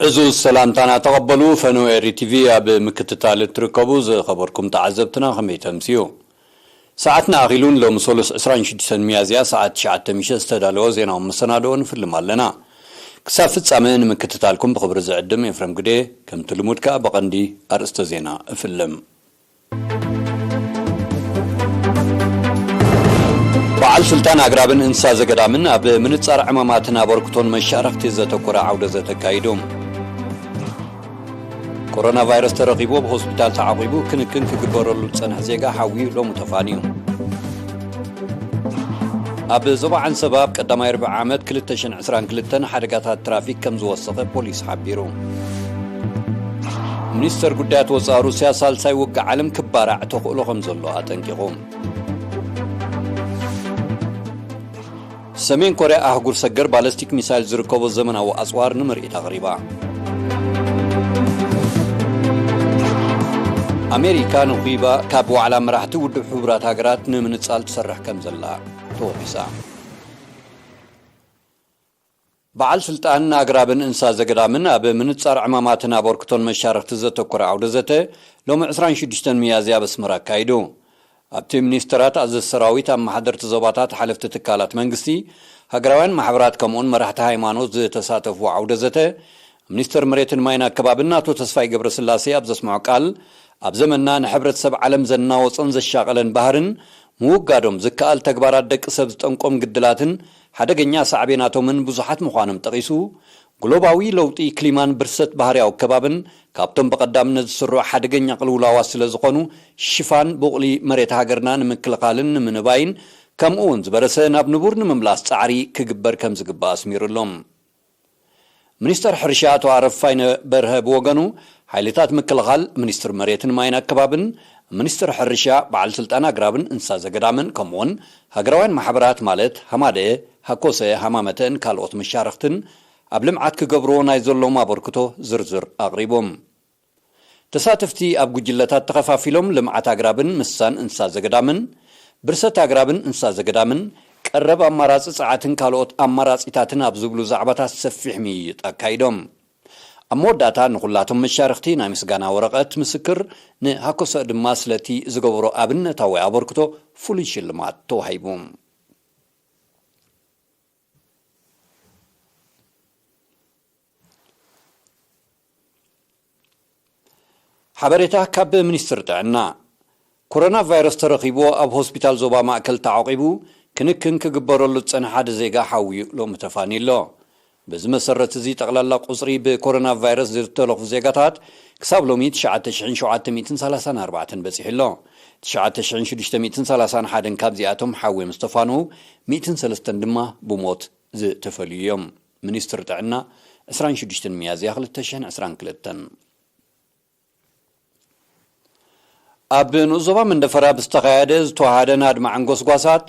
እዙ ሰላምታና ተቐበሉ። ፈነወ ኤሪ ቲቪ ኣብ ምክትታል እትርከቡ ዝኸበርኩም ተዓዘብትና ከመይ ተምስዩ? ሰዓትና ኣኺሉን ሎሚ ሰሉስ ዕስራን ሽዱሽተን ሚያዝያ ሰዓት ትሽዓተ ምሸት ዝተዳለወ ዜናዊ መሰናድኦ ንፍልም ኣለና። ክሳብ ፍጻመ ንምክትታልኩም ብኽብሪ ዝዕድም ኤፍረም ግዴ፣ ከምቲ ልሙድ ከኣ ብቐንዲ ኣርእስተ ዜና እፍልም። በዓል ስልጣን ኣግራብን እንስሳ ዘገዳምን ኣብ ምንጻር ዕማማትን ኣበርክቶን መሻርኽቲ ዘተኮረ ዓውደ ዘተ ኣካይዶም። ኮሮና ቫይረስ ተረኺቡ ኣብ ሆስፒታል ተዓቂቡ ክንክን ክግበረሉ ዝጸንሐ ዜጋ ሓውዩ ሎሚ ተፋንዩ። ኣብ ዞባ ዓንሰባ ኣብ ቀዳማይ ርብዒ ዓመት ክልተ ሽሕን ዕስራን ክልተን ሓደጋታት ትራፊክ ከም ዝወሰኸ ፖሊስ ሓቢሩ። ሚኒስተር ጉዳያት ወጻኢ ሩስያ ሳልሳይ ውግእ ዓለም ክባራዕ ተኽእሎ ከም ዘሎ ኣጠንቂቑ። ሰሜን ኮርያ ኣህጉር ሰገር ባለስቲክ ሚሳይል ዝርከቦ ዘመናዊ ኣጽዋር ንምርኢት ኣቕሪባ። ኣሜሪካ ንኹባ ካብ ዋዕላ መራሕቲ ውድብ ሕቡራት ሃገራት ንምንጻል ትሰርሕ ከም ዘላ ተወቂሳ። በዓል ስልጣን ኣግራብን እንስሳ ዘገዳምን ኣብ ምንጻር ዕማማትን ኣበርክቶን መሻርኽቲ ዘተኮረ ዓውደ ዘተ ሎሚ ዕስራን ሽዱሽተን ሚያዝያ ኣብ ኣስመራ ኣካይዱ። ኣብቲ ሚኒስተራት፣ ኣዘዝቲ ሰራዊት፣ ኣመሓደርቲ ዞባታት፣ ሓለፍቲ ትካላት መንግስቲ፣ ሃገራውያን ማሕበራት ከምኡውን መራሕቲ ሃይማኖት ዝተሳተፍዎ ዓውደ ዘተ፣ ሚኒስተር መሬትን ማይን ኣከባብን ኣቶ ተስፋይ ገብረስላሴ ኣብ ዘስምዖ ቃል፣ ኣብ ዘመንና ንሕብረተሰብ ዓለም ዘናወጾን ዘሻቐለን ባህርን ምውጋዶም ዝከኣል ተግባራት ደቂ ሰብ ዝጠንቆም ግድላትን ሓደገኛ ሳዕቤናቶምን ብዙሓት ምዃኖም ጠቒሱ፣ ግሎባዊ ለውጢ ክሊማን ብርሰት ባህርያዊ ከባብን ካብቶም ብቐዳምነት ዝስርዑ ሓደገኛ ቅልውላዋት ስለ ዝኾኑ፣ ሽፋን ቡቕሊ መሬት ሃገርና ንምክልኻልን ንምንባይን፣ ከምኡ እውን ዝበረሰ ናብ ንቡር ንምምላስ ጻዕሪ ክግበር ከም ዝግባእ ኣስሚሩሎም። ሚኒስተር ሕርሻ ኣቶ ኣረፋይነ በርሀ ብወገኑ፣ ሓይልታት ምክልኻል፣ ሚኒስትር መሬትን ማይን ኣከባብን፣ ሚኒስትር ሕርሻ፣ በዓል ስልጣን ኣግራብን እንስሳ ዘገዳምን፣ ከምኡውን ሃገራውያን ማሕበራት ማለት ሃማደኤ፣ ሃኮሰ፣ ሃማመተን ካልኦት መሻርኽትን ኣብ ልምዓት ክገብርዎ ናይ ዘለዎም ኣበርክቶ ዝርዝር ኣቕሪቦም። ተሳተፍቲ ኣብ ጉጅለታት ተኸፋፊሎም ልምዓት ኣግራብን ምስሳን እንስሳ ዘገዳምን፣ ብርሰት ኣግራብን እንስሳ ዘገዳምን፣ ቀረብ ኣማራጺ ጸዓትን ካልኦት ኣማራጺታትን ኣብ ዝብሉ ዛዕባታት ሰፊሕ ምይይጥ ኣካይዶም። ኣብ መወዳእታ ንኹላቶም መሻርኽቲ ናይ ምስጋና ወረቐት ምስክር፣ ንሃኮሰ ድማ ስለቲ ዝገበሮ ኣብነታዊ ኣበርክቶ ፍሉይ ሽልማት ተዋሂቡ። ሓበሬታ ካብ ሚኒስትር ጥዕና። ኮሮና ቫይረስ ተረኺብዎ ኣብ ሆስፒታል ዞባ ማእከል ተዓቂቡ ክንክን ክግበረሉ ዝጸንሐ ሓደ ዜጋ ሓውዩ ሎሚ ተፋንዩ ኣሎ። በዚ መሰረት እዚ ጠቕላላ ቁጽሪ ብኮሮና ቫይረስ ዝተለኹ ዜጋታት ክሳብ ሎሚ ትሽዓተ ሽሕን ሸውዓተ ሚእትን ሰላሳን ኣርባዕተን በጺሑ ኣሎ። ትሽዓተ ሽሕን ሽዱሽተ ሚእትን ሰላሳን ሓደን ካብዚኣቶም ሓውዮም ዝተፋነዉ ሚእትን ሰለስተን ድማ ብሞት ዝተፈልዩ እዮም። ሚኒስትር ጥዕና ዕስራን ሽዱሽተን ሚያዝያ ክልተ ሽሕን ዕስራን ክልተን። ኣብ ንኡስ ዞባ መንደፈራ ብዝተኻየደ ዝተዋሃደ ናድማ ዓንጎስጓሳት፣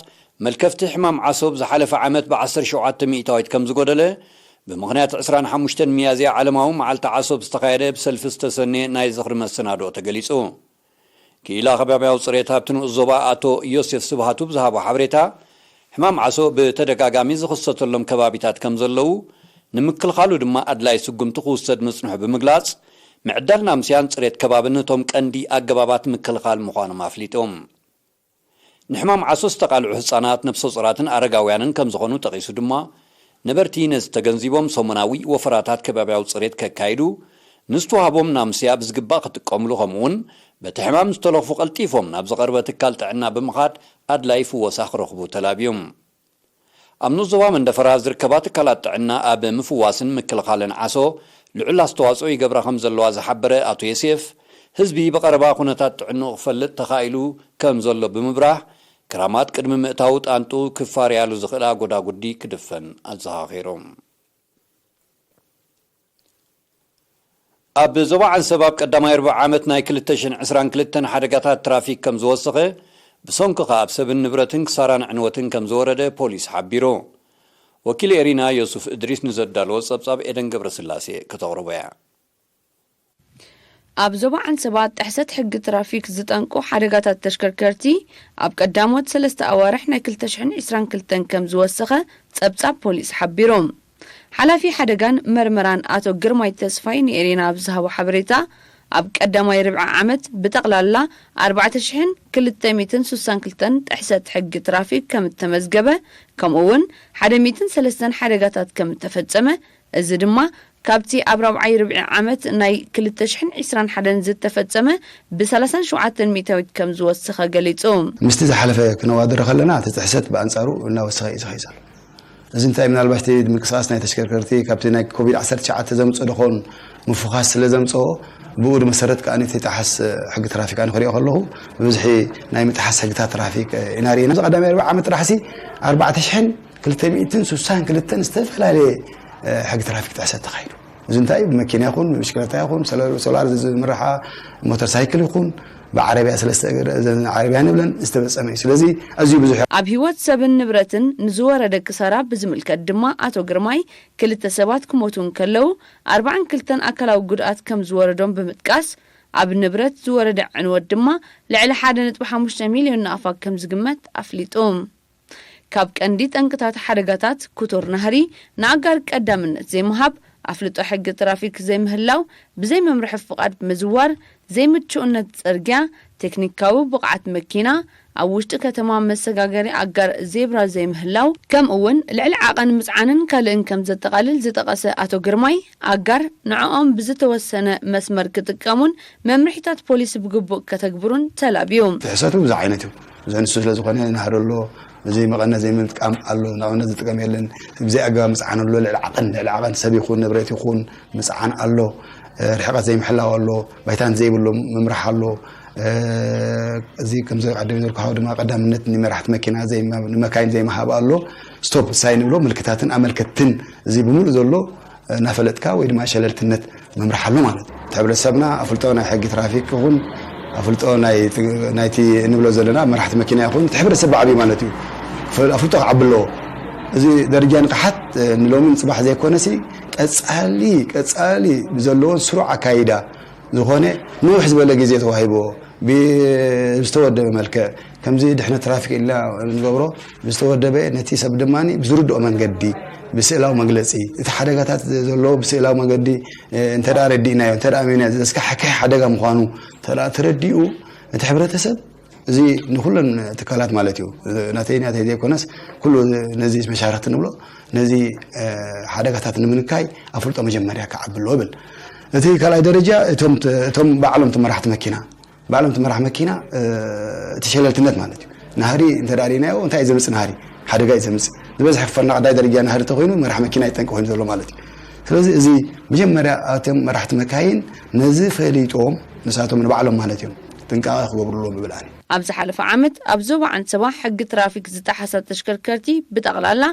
መልከፍቲ ሕማም ዓሶ ብዝሓለፈ ዓመት ብዓሰርተ ሸውዓተ ሚእታዊት ከም ዝጎደለ፣ ብምኽንያት ዕስራን ሓሙሽተን ሚያዝያ ዓለማዊ መዓልቲ ዓሶ ብዝተኻየደ ብሰልፊ ዝተሰነየ ናይ ዝኽሪ መሰናድኦ ተገሊጹ። ክኢላ ከባብያዊ ጽሬት ሃብቲ ንኡስ ዞባ ኣቶ ዮሴፍ ስብሃቱ ብዝሃቦ ሓበሬታ፣ ሕማም ዓሶ ብተደጋጋሚ ዝኽሰተሎም ከባቢታት ከም ዘለዉ፣ ንምክልኻሉ ድማ ኣድላይ ስጉምቲ ክውሰድ ምጽንሑ ብምግላጽ፣ ምዕዳል ናምስያን ጽሬት ከባብን ነቶም ቀንዲ ኣገባባት ምክልኻል ምዃኖም ኣፍሊጦም። ንሕማም ዓሶ ዝተቓልዑ ህጻናት፣ ነብሰ ጹራትን ኣረጋውያንን ከም ዝኾኑ ጠቒሱ ድማ፣ ነበርቲ ነዚ ተገንዚቦም ሰሙናዊ ወፈራታት ከባብያዊ ጽሬት ከካይዱ፣ ንዝተዋህቦም ናምስያ ብዝግባእ ክጥቀምሉ፣ ከምኡውን በቲ ሕማም ዝተለኽፉ ቀልጢፎም ናብ ዝቐርበ ትካል ጥዕና ብምኻድ ኣድላይ ፍወሳ ክረኽቡ ተላብዮም። ኣብ ንኡስ ዞባ መንደፈራ ዝርከባ ትካላት ጥዕና ኣብ ምፍዋስን ምክልኻልን ዓሶ ልዑል ኣስተዋጽኦ ይገብራ ከም ዘለዋ ዝሓበረ ኣቶ ዮሴፍ፣ ህዝቢ ብቐረባ ኩነታት ጥዕንኡ ክፈልጥ ተኻኢሉ ከም ዘሎ ብምብራህ፣ ክራማት ቅድሚ ምእታዉ ጣንጡ ክፋርያሉ ዝኽእላ ጎዳጉዲ ክድፈን ኣዘኻኺሮም። ኣብ ዞባ ዓንሰብ ኣብ ቀዳማይ ርቡዕ ዓመት ናይ ክልተ ሽሕን ዕስራን ክልተን ሓደጋታት ትራፊክ ከም ዝወሰኸ፣ ብሰንኩ ከኣ ኣብ ሰብን ንብረትን ክሳራን ዕንወትን ከም ዝወረደ ፖሊስ ሓቢሩ። ወኪል ኤሪና ዮሱፍ እድሪስ ንዘዳለዎ ጸብጻብ ኤደን ገብረስላሴ ከተቕርቦ እያ። ኣብ ዞባ ዓንሰባ ጥሕሰት ሕጊ ትራፊክ ዝጠንቁ ሓደጋታት ተሽከርከርቲ ኣብ ቀዳሞት ሰለስተ ኣዋርሕ ናይ ክልተ ሽሕን ዕስራን ክልተን ከም ዝወሰኸ ጸብጻብ ፖሊስ ሓቢሩ። ሓላፊ ሓደጋን መርመራን ኣቶ ግርማይ ተስፋይ ንኤሬና ኣብ ዝሃቦ ሓበሬታ፣ ኣብ ቀዳማይ ርብዒ ዓመት ብጠቕላላ ኣርባዕተ ሽሕን ክልተ ሚእትን ስሳን ክልተን ጥሕሰት ሕጊ ትራፊክ ከም እተመዝገበ፣ ከምኡ እውን ሓደ ሚእትን ሰለስተን ሓደጋታት ከም እተፈጸመ፣ እዚ ድማ ካብቲ ኣብ ራብዓይ ርብዒ ዓመት ናይ ክልተ ሽሕን ዕስራን ሓደን ዝተፈጸመ ብሰላሳን ሸውዓተን ሚእታዊት ከም ዝወሰኸ ገሊጹ። ምስቲ ዝሓለፈ ክነዋድሮ ከለና፣ እቲ ጥሕሰት ብኣንጻሩ እናወሰኸ እዩ ዝኸይድ ዘሎ። እዚ እንታይ፣ ምናልባት እቲ ምንቅስቃስ ናይ ተሽከርከርቲ ካብቲ ናይ ኮቪድ ዓሰርተ ትሽዓተ ዘምጽኦ ደኾን ምፍኻስ ስለ ዘምጽኦ፣ ብኡ መሰረት ከኣ እቲ ጥሓስ ሕጊ ትራፊክ ኣነ ክሪኦ ከለኹ፣ ብብዝሒ ናይ ምጥሓስ ሕግታት ትራፊክ ኢና ርኢና። እዚ ቀዳማይ ኣርባዓ ዓመት ጥራሕ ሲ ኣርባዕተ ሽሕን ክልተ ሚእትን ስሳን ክልተን ዝተፈላለየ ሕጊ ትራፊክ ጥሕሰት ተኻይዱ። እዚ እንታይ፣ ብመኪና ይኹን ብብሽክለታ ይኹን፣ ሰለ-፣ ሶላር ዝምርሓ ሞተር ሳይክል ይኹን፣ ብዓረብያ ሰለስተ እግር፣ እዘን ዓረብያ ንብለን ዝተፈጸመ እዩ። ስለዚ ኣዝዩ ብዙሕ እዩ። ኣብ ህይወት ሰብን ንብረትን ንዝወረደ ክሳራ ብዝምልከት ድማ ኣቶ ግርማይ፣ ክልተ ሰባት ክሞቱ እንከለዉ፣ ኣርባዓን ክልተን ኣካላዊ ጉድኣት ከም ዝወረዶም ብምጥቃስ፣ ኣብ ንብረት ዝወረደ ዕንወት ድማ ልዕሊ ሓደ ነጥቢ ሓሙሽተ ሚልዮን ናቕፋ ከም ዝግመት ኣፍሊጡ። ካብ ቀንዲ ጠንቅታት ሓደጋታት ክቱር ናህሪ፣ ንኣጋር ቀዳምነት ዘይምሃብ፣ ኣፍልጦ ሕጊ ትራፊክ ዘይምህላው፣ ብዘይ መምርሒ ፍቓድ ምዝዋር፣ ዘይምቹእነት ጽርግያ፣ ቴክኒካዊ ብቕዓት መኪና፣ ኣብ ውሽጢ ከተማ መሰጋገሪ ኣጋር ዜብራ ዘይምህላው፣ ከምኡ እውን ልዕሊ ዓቐን ምጽዓንን ካልእን ከም ዘጠቓልል ዝጠቐሰ ኣቶ ግርማይ፣ ኣጋር ንዕኦም ብዝተወሰነ መስመር ክጥቀሙን መምርሒታት ፖሊስ ብግቡእ ከተግብሩን ተላብዩ። ጥሕሰቱ ብዙሕ ዓይነት እዩ። ዘንሱ ስለ ዝኾነ ናህሪ ኣሎ፣ ዘይመቐነት ዘይምጥቃም ኣሎ፣ ንኣብነት ዝጥቀም የለን፣ ብዘይ ኣገባብ ምጽዓን ኣሎ፣ ልዕሊ ዓቐን፣ ልዕሊ ዓቐን ሰብ ይኹን ንብረት ይኹን ምጽዓን ኣሎ፣ ርሕቀት ዘይምሕላው ኣሎ፣ ባይታን ዘይብሎም ምምራሕ ኣሎ። እዚ ከምዚ ቀደም ዘልኩኻ ድማ ቀዳምነት ንመራሕቲ መኪና ዘይማ-፣ ንመካይን ዘይምሃብ ኣሎ። ስቶፕ ሳይን ንብሎ ምልክታትን ኣመልከትን እዚ ብምሉእ ዘሎ እናፈለጥካ ወይ ድማ ሸለልትነት ምምራሕ ኣሎ ማለት እዩ። እቲ ሕብረተሰብና ኣፍልጦ ናይ ሕጊ ትራፊክ ይኹን ኣፍልጦ ናይ፣ ናይቲ እንብሎ ዘለና መራሕቲ መኪና ይኹን እቲ ሕብረተሰብ ብዓብዩ ማለት እዩ። ፈ-፣ ኣፍልጦ ክዓቢ ኣለዎ። እዚ ደረጃ ንቕሓት ንሎምን ጽባሕ ዘይኮነሲ ቀጻሊ፣ ቀጻሊ ብዘለዎን ስሩዕ ኣካይዳ ዝኾነ ንውሕ ዝበለ ግዜ ተዋሂቦ ብ-፣ ብዝተወደበ መልክዕ ከምዚ ድሕነት ትራፊክ ኢልና ንገብሮ ብዝተወደበ ነቲ ሰብ ድማ ብዝርድኦ መንገዲ ብስእላዊ መግለጺ እቲ ሓደጋታት ዘለዎ ብስእላዊ መገዲ እንተ ደኣ ረዲእናዮ፣ እንተ ደኣ ኣሚንና ዘስካሕክሕ ሓደጋ ምዃኑ እንተ ደኣ ተረዲኡ እቲ ሕብረተሰብ እዚ ንኹለን ትካላት ማለት እዩ። ናተይ ናተይ ዘይኮነስ ኩሉ ነዚ መሻርክቲ ንብሎ ነዚ ሓደጋታት ንምንካይ ኣፍልጦ መጀመርያ ክዓቢ ኣለዎ እብል። እቲ ካልኣይ ደረጃ እቶም ተ-፣ እቶም ባዕሎም እቲ መራሕቲ መኪና፣ ባዕሎም እቲ መራሕ መኪና እቲ ሸለልትነት ማለት እዩ። ናህሪ እንተ ደኣ ርኢናዮ እንታይ እዩ ዘምጽእ ናህሪ? ሓደጋ እዩ ዘምጽእ። ዝበዝሐ ክፋል ናይ ቀዳይ ደረጃ ናህሪ እንተኾይኑ መራሕ መኪና እዩ ጠንቂ ኮይኑ ዘሎ ማለት እዩ። ስለዚ እዚ መጀመርያ እቶም መራሕቲ መካይን ነዚ ፈሊጦም ንሳቶም ንባዕሎም ማለት እዮም ጥንቃቐ ክገብሩ ኣለዎም እብል ኣነ። ኣብ ዝሓለፈ ዓመት ኣብ ዞባ ዓንሰባ ሕጊ ትራፊክ ዝጠሓሳ ተሽከርከርቲ ብጠቕላላ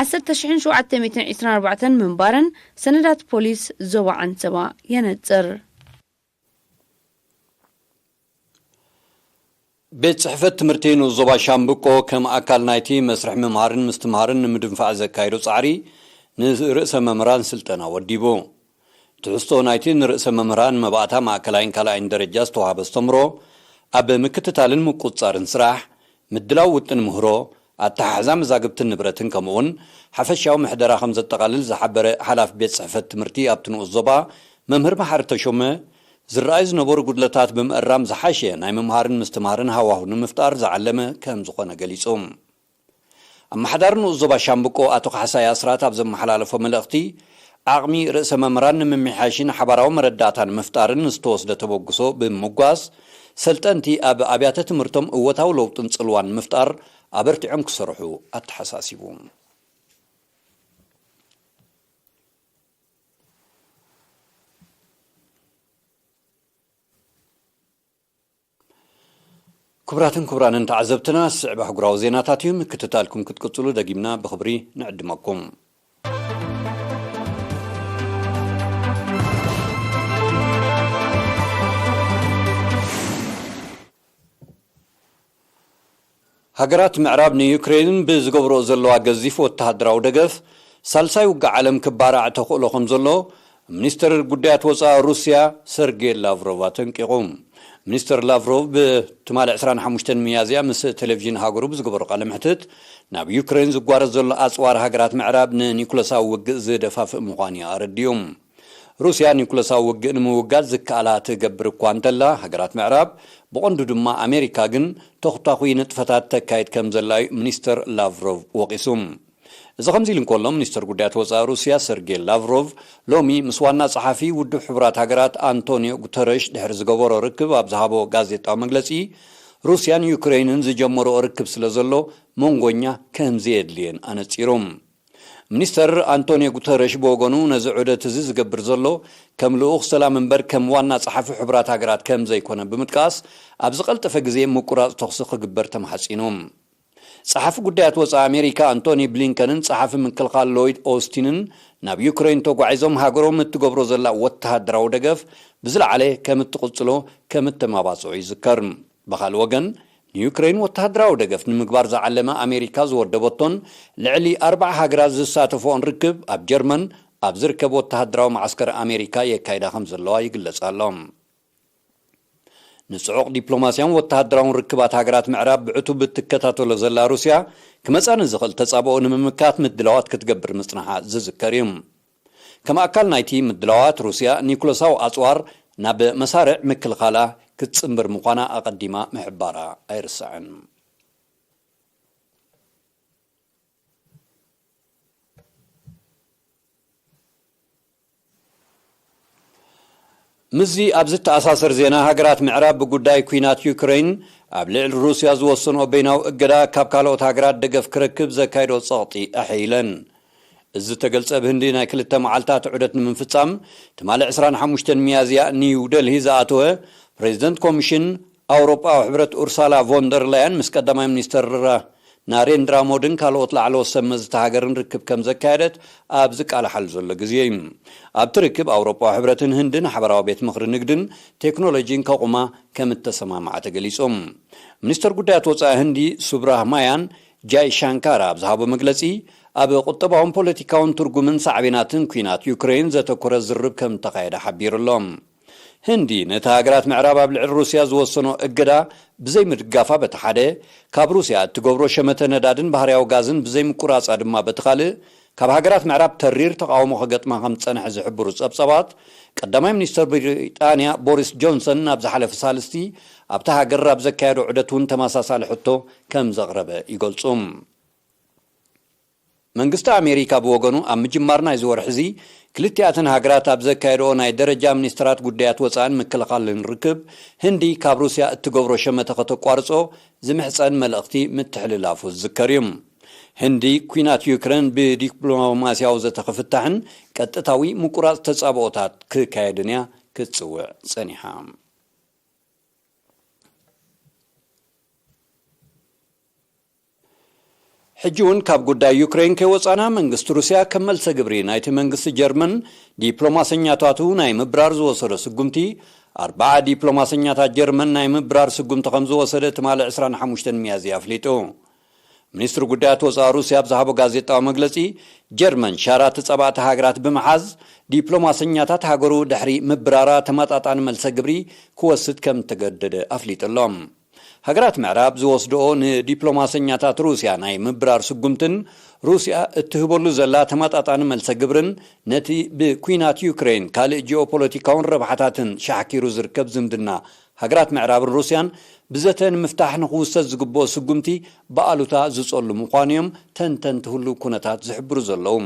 ዓሰርተ ሽሕን ሸውዓተ ሚእትን ዕስራን ኣርባዕተን ምንባረን ሰነዳት ፖሊስ ዞባ ዓንሰባ የነጽር። ቤት ጽሕፈት ትምህርቲ ንኡስ ዞባ ሻምብቆ ከም ኣካል ናይቲ መስርሕ ምምሃርን ምስትምሃርን ንምድንፋዕ ዘካየዶ ጻዕሪ ንርእሰ መምህራን ስልጠና ወዲቡ። ትሕዝቶ ናይቲ ንርእሰ መምህራን መባእታ ማእከላይን ካልኣይን ደረጃ ዝተዋህበ ኣስተምህሮ፣ ኣብ ምክትታልን ምቁጽጻርን ስራሕ፣ ምድላው ውጥን ምህሮ፣ ኣተሓሕዛ መዛግብትን ንብረትን ከምኡውን ሓፈሻዊ ምሕደራ ከም ዘጠቓልል ዝሓበረ ሓላፊ ቤት ጽሕፈት ትምህርቲ ኣብቲ ንኡስ ዞባ መምህር መሓሪ ተሾመ፣ ዝረኣዩ ዝነበሩ ጉድለታት ብምእራም ዝሓሸ ናይ ምምሃርን ምስትምሃርን ሃዋሁ ንምፍጣር ዝዓለመ ከም ዝኾነ ገሊጹ። ኣመሓዳሪ ንኡስ ዞባ ሻምብቆ ኣቶ ካሕሳይ ኣስራት ኣብ ዘመሓላለፎ መልእኽቲ፣ ዓቕሚ ርእሰ መምህራን ንምምሕያሽን ሓባራዊ መረዳእታ ንምፍጣርን ዝተወስደ ተበግሶ ብምምጓስ፣ ሰልጠንቲ ኣብ ኣብያተ ትምህርቶም እወታዊ ለውጥን ጽልዋን ንምፍጣር ኣበርቲዖም ክሰርሑ ኣተሓሳሲቡ። ክቡራትን ክቡራንን ተዓዘብትና፣ ዝስዕብ ኣህጉራዊ ዜናታት እዩ። ምክትታልኩም ክትቅጽሉ ደጊምና ብኽብሪ ንዕድመኩም። ሃገራት ምዕራብ ንዩክሬን ብዝገብርኦ ዘለዋ ገዚፍ ወተሃደራዊ ደገፍ፣ ሳልሳይ ውግእ ዓለም ክባራዕ ተኽእሎ ከም ዘሎ፣ ሚኒስትር ጉዳያት ወጻኢ ሩስያ ሰርጌ ላቭሮቭ ኣጠንቂቑ። ሚኒስተር ላቭሮቭ ብትማሊ ዕስራን ሓሙሽተን ሚያዝያ ምስ ቴሌቪዥን ሃገሩ ብዝገበሮ ቃለ መሕትት፣ ናብ ዩክሬን ዝጓረዝ ዘሎ ኣጽዋር ሃገራት ምዕራብ ንኒኩለሳዊ ውግእ ዝደፋፍእ ምዃኑ እዩ ኣረዲኡ። ሩስያ ኒኩለሳዊ ውግእ ንምውጋድ ዝከኣላ ትገብር እኳ እንተላ፣ ሃገራት ምዕራብ፣ ብቐንዱ ድማ ኣሜሪካ ግን ተኹታኹይ ንጥፈታት ተካይድ ከም ዘላ እዩ ሚኒስተር ላቭሮቭ ወቒሱ። እዚ ከምዚ ኢሉ እንከሎ፣ ሚኒስተር ጉዳያት ወጻኢ ሩስያ ሰርጌ ላቭሮቭ ሎሚ ምስ ዋና ጸሓፊ ውድብ ሕቡራት ሃገራት ኣንቶኒዮ ጉተረሽ ድሕሪ ዝገበሮ ርክብ ኣብ ዝሃቦ ጋዜጣዊ መግለጺ፣ ሩስያን ዩክሬንን ዝጀመርኦ ርክብ ስለ ዘሎ መንጎኛ ከም ዘየድልየን ኣነጺሩ። ሚኒስተር ኣንቶኒዮ ጉተረሽ ብወገኑ፣ ነዚ ዑደት እዚ ዝገብር ዘሎ ከም ልኡኽ ሰላም እምበር ከም ዋና ጸሓፊ ሕቡራት ሃገራት ከም ዘይኮነ ብምጥቃስ፣ ኣብ ዝቐልጠፈ ግዜ ምቁራጽ ተኹሲ ክግበር ተማሕጺኑ። ጸሓፊ ጉዳያት ወጻኢ ኣሜሪካ ኣንቶኒ ብሊንከንን ጸሓፊ ምክልኻል ሎይድ ኦስቲንን ናብ ዩክሬን ተጓዒዞም፣ ሃገሮም እትገብሮ ዘላ ወተሃደራዊ ደገፍ ብዝለዓለ ከም እትቕጽሎ ከም እተመባጽዖ ይዝከር። ብኻልእ ወገን፣ ንዩክሬን ወተሃደራዊ ደገፍ ንምግባር ዝዓለመ ኣሜሪካ ዝወደበቶን ልዕሊ ኣርባዓ ሃገራት ዝሳተፎኦን ርክብ፣ ኣብ ጀርመን ኣብ ዝርከብ ወተሃደራዊ መዓስከር ኣሜሪካ የካይዳ ከም ዘለዋ ይግለጽ ኣሎ። ንጽዑቕ ዲፕሎማስያውን ወተሃደራውን ርክባት ሃገራት ምዕራብ ብዕቱብ እትከታተሎ ዘላ ሩስያ፣ ክመጻ ንዝኽእል ተጻብኦ ንምምካት ምድላዋት ክትገብር ምጽንሓ ዝዝከር እዩ። ከም ኣካል ናይቲ ምድላዋት፣ ሩስያ ኒኩለሳዊ ኣጽዋር ናብ መሳርዕ ምክልኻላ ክትጽንብር ምዃና ኣቐዲማ ምሕባራ ኣይርሳዕን። ምስዚ ኣብ ዝተኣሳሰር ዜና፣ ሃገራት ምዕራብ ብጉዳይ ኲናት ዩክሬን ኣብ ልዕሊ ሩስያ ዝወሰንኦ በይናዊ እገዳ ካብ ካልኦት ሃገራት ደገፍ ክረክብ ዘካይዶ ጸቕጢ ኣሐይለን። እዚ ዝተገልጸ፣ ብህንዲ ናይ ክልተ መዓልታት ዑደት ንምፍጻም ትማሊ ዕስራን ሓሙሽተን ሚያዝያ ኒው ደልሂ ዝኣተወ ፕሬዚደንት ኮሚሽን ኣውሮጳዊ ሕብረት ኡርሳላ ቮንደር ላያን ምስ ቀዳማይ ሚኒስተር ናሬንድራ ሞድን ካልኦት ላዕለዎት ሰብ መዚ እታ ሃገርን ርክብ ከም ዘካየደት ኣብ ዝቃላሓሉ ዘሎ ግዜ እዩ። ኣብቲ ርክብ፣ ኣውሮጳዊ ሕብረትን ህንድን ሓበራዊ ቤት ምኽሪ ንግድን ቴክኖሎጂን ከቑማ ከም እተሰማምዓ ተገሊጹ። ሚኒስተር ጉዳያት ወጻኢ ህንዲ ሱብራህማያን ጃይ ሻንካር ኣብ ዝሃቦ መግለጺ፣ ኣብ ቁጠባውን ፖለቲካውን ትርጉምን ሳዕቤናትን ኲናት ዩክሬን ዘተኮረ ዝርብ ከም እተኻየደ ሓቢሩ ኣሎ። ህንዲ፣ ነቲ ሃገራት ምዕራብ ኣብ ልዕሊ ሩስያ ዝወሰኖ እገዳ ብዘይምድጋፋ በቲ ሓደ፣ ካብ ሩስያ እትገብሮ ሸመተ ነዳድን ባህርያዊ ጋዝን ብዘይምቁራጻ ድማ በቲ ካልእ፣ ካብ ሃገራት ምዕራብ ተሪር ተቓውሞ ከገጥማ ከም ዝጸንሐ ዝሕብሩ ጸብጻባት፣ ቀዳማይ ሚኒስተር ብሪጣንያ ቦሪስ ጆንሰን ኣብ ዝሓለፈ ሳልስቲ ኣብታ ሃገር ኣብ ዘካየዶ ዑደት እውን ተመሳሳሊ ሕቶ ከም ዘቕረበ ይገልጹ። መንግስቲ ኣሜሪካ ብወገኑ፣ ኣብ ምጅማር ናይዚ ወርሒ እዚ፣ ክልቲኣተን ሃገራት ኣብ ዘካየድኦ ናይ ደረጃ ሚኒስትራት ጉዳያት ወጻእን ምክልኻልን ርክብ፣ ህንዲ ካብ ሩስያ እትገብሮ ሸመተ ከተቋርጾ ዝምሕጸን መልእኽቲ ምትሕልላፉ ዝዝከር እዩ። ህንዲ፣ ኲናት ዩክሬን ብዲፕሎማስያዊ ዘተ ክፍታሕን ቀጥታዊ ምቁራጽ ተጻብኦታት ክካየድን እያ ክትጽውዕ ጸኒሓ። ሕጂ እውን ካብ ጉዳይ ዩክሬን ከይወጻና፣ መንግስቲ ሩስያ ከም መልሰ ግብሪ ናይቲ መንግስቲ ጀርመን ዲፕሎማሰኛታቱ ናይ ምብራር ዝወሰዶ ስጉምቲ፣ ኣርባዓ ዲፕሎማሰኛታት ጀርመን ናይ ምብራር ስጉምቲ ከም ዝወሰደ ትማሊ ዕስራን ሓሙሽተን ሚያዝያ ኣፍሊጡ። ሚኒስትሪ ጉዳያት ወጻኢ ሩስያ ኣብ ዝሃቦ ጋዜጣዊ መግለጺ፣ ጀርመን ሻራ ተጻባእቲ ሃገራት ብምሓዝ፣ ዲፕሎማሰኛታት ሃገሩ ድሕሪ ምብራራ ተመጣጣኒ መልሰ ግብሪ ክወስድ ከም እተገደደ ኣፍሊጡ ኣሎ። ሃገራት ምዕራብ ዝወስድኦ ንዲፕሎማሰኛታት ሩስያ ናይ ምብራር ስጉምትን ሩስያ እትህበሉ ዘላ ተመጣጣኒ መልሰ ግብርን ነቲ ብኲናት ዩክሬን ካልእ ጂኦፖለቲካውን ረብሓታትን ሻሕኪሩ ዝርከብ ዝምድና ሃገራት ምዕራብን ሩስያን ብዘተ ንምፍታሕ ንኽውሰድ ዝግብኦ ስጉምቲ ብኣሉታ ዝጸሉ ምዃኑ እዮም ተንተንቲ ህሉው ኩነታት ዝሕብሩ ዘለዉ።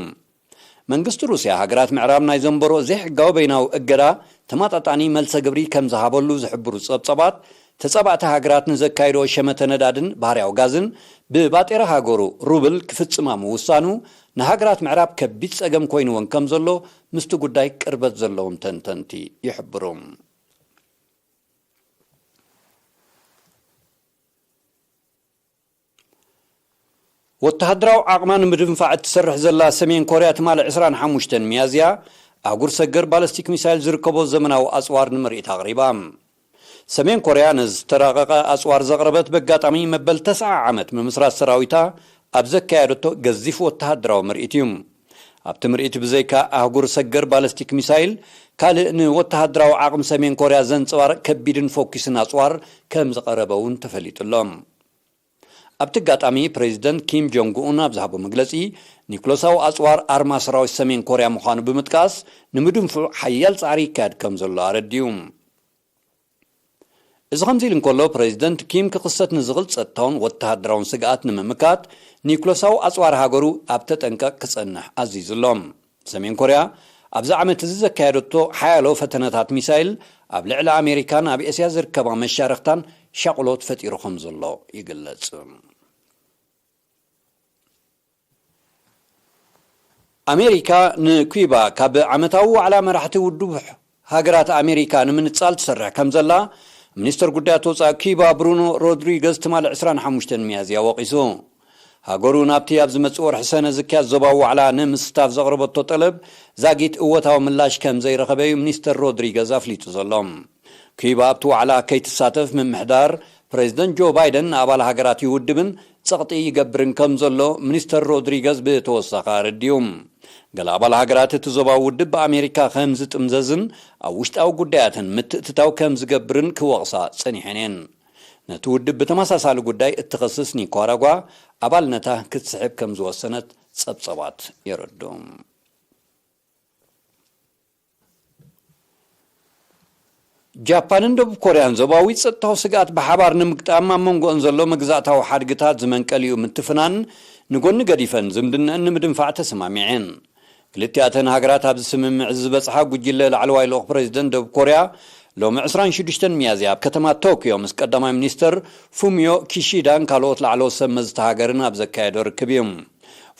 መንግስቲ ሩስያ፣ ሃገራት ምዕራብ ናይ ዘንበሮ ዘይሕጋዊ በይናዊ እገዳ ተመጣጣኒ መልሰ ግብሪ ከም ዝሃበሉ ዝሕብሩ ጸብጻባት፣ ተጻባእቲ ሃገራት ንዘካይዶ ሸመተ ነዳድን ባህርያዊ ጋዝን ብባጤራ ሃገሩ ሩብል ክፍጽማ ምውሳኑ፣ ንሃገራት ምዕራብ ከቢድ ጸገም ኮይንወን ከም ዘሎ ምስቲ ጉዳይ ቅርበት ዘለዎም ተንተንቲ ይሕብሩ። ወተሃደራዊ ዓቕማ ንምድንፋዕ እትሰርሕ ዘላ ሰሜን ኮርያ፣ ትማሊ ዕስራን ሓሙሽተን ሚያዝያ፣ ኣህጉር ሰገር ባለስቲክ ሚሳይል ዝርከቦ ዘመናዊ ኣጽዋር ንምርኢት ኣቕሪባ። ሰሜን ኮርያ ነዝተራቐቐ ኣጽዋር ዘቕረበት፣ በጋጣሚ መበል ተስዓ ዓመት ምምስራት ሰራዊታ ኣብ ዘካየደቶ ገዚፍ ወተሃደራዊ ምርኢት እዩ። ኣብቲ ምርኢት ብዘይካ ኣህጉር ሰገር ባለስቲክ ሚሳይል፣ ካልእ ንወተሃደራዊ ዓቕሚ ሰሜን ኮርያ ዘንጸባርቕ ከቢድን ፎኪስን ኣጽዋር ከም ዝቐረበ እውን ተፈሊጡ ኣሎ። ኣብቲ ኣጋጣሚ ፕሬዚደንት ኪም ጆንግ ኡን ኣብ ዝሃቦ መግለጺ፣ ኒኩለሳዊ ኣጽዋር ኣርማ ሰራዊት ሰሜን ኮርያ ምዃኑ ብምጥቃስ፣ ንምድንፉዕ ሓያል ጻዕሪ ይካየድ ከም ዘሎ ኣረዲኡ። እዚ ከምዚ ኢሉ እንከሎ፣ ፕሬዚደንት ኪም ክኽሰት ንዝኽእል ጸጥታውን ወተሃደራውን ስግኣት ንምምካት፣ ኒኩለሳዊ ኣጽዋር ሃገሩ ኣብ ተጠንቀቕ ክጸንሕ ኣዚዙ ኣሎ። ሰሜን ኮርያ ኣብዚ ዓመት እዚ ዘካየደቶ ሓያሎ ፈተነታት ሚሳይል፣ ኣብ ልዕሊ ኣሜሪካን ኣብ ኤስያ ዝርከባ መሻርኽታን ሻቕሎት ፈጢሩ ከም ዘሎ ይግለጽ። ኣሜሪካ ንኩባ ካብ ዓመታዊ ዋዕላ መራሕቲ ውድብ ሃገራት ኣሜሪካ ንምንጻል ትሰርሕ ከም ዘላ፣ ሚኒስተር ጉዳያት ወጻኢ ኩባ ብሩኖ ሮድሪገዝ ትማሊ ዕስራን ሓሙሽተን ሚያዝያ ወቒሱ። ሃገሩ ናብቲ ኣብ ዝመጽእ ወርሒ ሰነ ዝካየድ ዞባዊ ዋዕላ ንምስታፍ ዘቕረበቶ ጠለብ ዛጊት እወታዊ ምላሽ ከም ዘይረኸበ እዩ ሚኒስተር ሮድሪገዝ ኣፍሊጡ ዘሎ። ኩባ ኣብቲ ዋዕላ ከይትሳተፍ ምምሕዳር ፕሬዚደንት ጆ ባይደን ንኣባል ሃገራት ይውድብን ጸቕጢ ይገብርን ከም ዘሎ ሚኒስተር ሮድሪገዝ ብተወሳኺ ኣረዲኡ። ገለ ኣባል ሃገራት እቲ ዞባዊ ውድብ ብኣሜሪካ ከም ዝጥምዘዝን ኣብ ውሽጣዊ ጉዳያትን ምትእትታው ከም ዝገብርን ክወቕሳ ጸኒሐን እየን። ነቲ ውድብ ብተመሳሳሊ ጉዳይ እትኸስስ ኒካራጓ ኣባልነታ ክትስሕብ ከም ዝወሰነት ጸብጸባት የረድኡ። ጃፓንን ደቡብ ኮርያን ዞባዊ ጸጥታዊ ስግኣት ብሓባር ንምግጣም ኣብ መንጎኦን ዘሎ መግዛእታዊ ሓድግታት ዝመንቀሊኡ ምትፍናን ንጎኒ ገዲፈን ዝምድነአን ንምድንፋዕ ተሰማሚዐን። ክልቲኣተን ሃገራት ኣብዚ ስምምዕ እዚ ዝበጽሓ ጉጅለ ላዕለዋይ ልኡኽ ፕሬዚደንት ደቡብ ኮርያ ሎሚ ዕስራን ሽዱሽተን ሚያዝያ ኣብ ከተማ ቶክዮ ምስ ቀዳማይ ሚኒስተር ፉሚዮ ኪሺዳን ካልኦት ላዕለዎት ሰብ መዝቲ ሃገርን ኣብ ዘካየዶ ርክብ እዩ።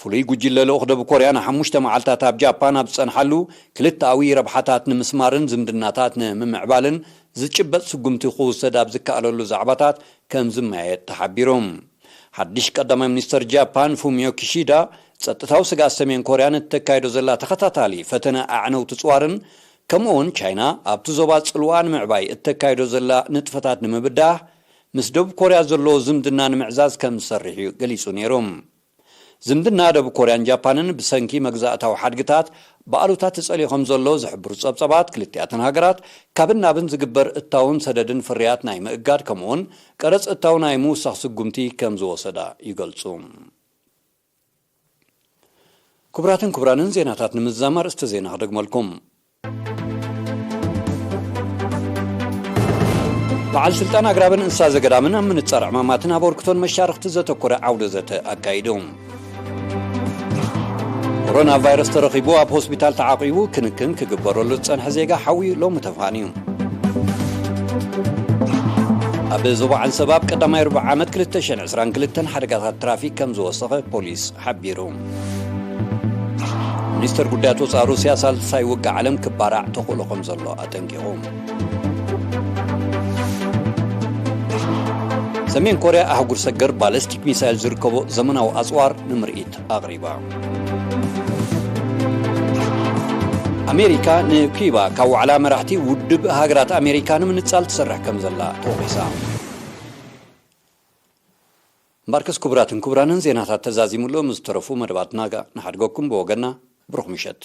ፍሉይ ጉጅለ ልኡኽ ደቡብ ኮርያ ንሓሙሽተ መዓልታት ኣብ ጃፓን ኣብ ዝጸንሓሉ፣ ክልተኣዊ ረብሓታት ንምስማርን ዝምድናታት ንምምዕባልን ዝጭበጥ ስጉምቲ ክውሰድ ኣብ ዝከኣለሉ ዛዕባታት ከም ዝመያየጥ ተሓቢሩ። ሓድሽ ቀዳማይ ሚኒስተር ጃፓን ፉሚዮ ኪሺዳ፣ ጸጥታዊ ስግኣት ሰሜን ኮርያን እተካይዶ ዘላ ተኸታታሊ ፈተነ ኣዕነውቲ ጽዋርን፣ ከምኡውን ቻይና ኣብቲ ዞባ ጽልዋ ንምዕባይ እተካይዶ ዘላ ንጥፈታት ንምብዳህ፣ ምስ ደቡብ ኮርያ ዘለዎ ዝምድና ንምዕዛዝ ከም ዝሰርሕ እዩ ገሊጹ ነይሩ። ዝምድና ደቡብ ኮርያን ጃፓንን ብሰንኪ መግዛእታዊ ሓድግታት ብኣሉታ ተጸልዩ ከም ዘሎ ዝሕብሩ ጸብጸባት፣ ክልቲኣተን ሃገራት ካብን ናብን ዝግበር እታውን ሰደድን ፍርያት ናይ ምእጋድ፣ ከምኡውን ቀረጽ እታው ናይ ምውሳኽ ስጉምቲ ከም ዝወሰዳ ይገልጹ። ክቡራትን ክቡራንን፣ ዜናታት ንምዝዛም ኣርእስቲ ዜና ክደግመልኩም። በዓል ስልጣን ኣግራብን እንስሳ ዘገዳምን ኣብ ምንጻር ዕማማትን ኣበርክቶን መሻርኽቲ ዘተኮረ ዓውደ ዘተ ኣካይዱ። ኮሮና ቫይረስ ተረኺቡ ኣብ ሆስፒታል ተዓቂቡ ክንክን ክግበረሉ ዝጸንሐ ዜጋ ሓዊ ሎሚ ተፋንዩ። ኣብ ዞባ ዓንሰባ ኣብ ቀዳማይ ርቡዕ ዓመት ክልተ ሽሕን ዕስራን ክልተን ሓደጋታት ትራፊክ ከም ዝወሰኸ ፖሊስ ሓቢሩ። ሚኒስተር ጉዳያት ወጻኢ ሩስያ ሳልሳይ ውግእ ዓለም ክባራዕ ተኽእሎ ከም ዘሎ ኣጠንቂቑ። ሰሜን ኮርያ ኣህጉር ሰገር ባለስቲክ ሚሳይል ዝርከቦ ዘመናዊ ኣጽዋር ንምርኢት ኣቕሪባ። ኣሜሪካ ንኩባ ካብ ዋዕላ መራሕቲ ውድብ ሃገራት ኣሜሪካ ንምንጻል ትሰርሕ ከም ዘላ ተወቒሳ። እምበርከስ ክቡራትን ክቡራንን፣ ዜናታት ተዛዚሙሉ፣ ምስ ዝተረፉ መደባትና ንሓድገኩም። ብወገንና ብሩኽ ምሸት።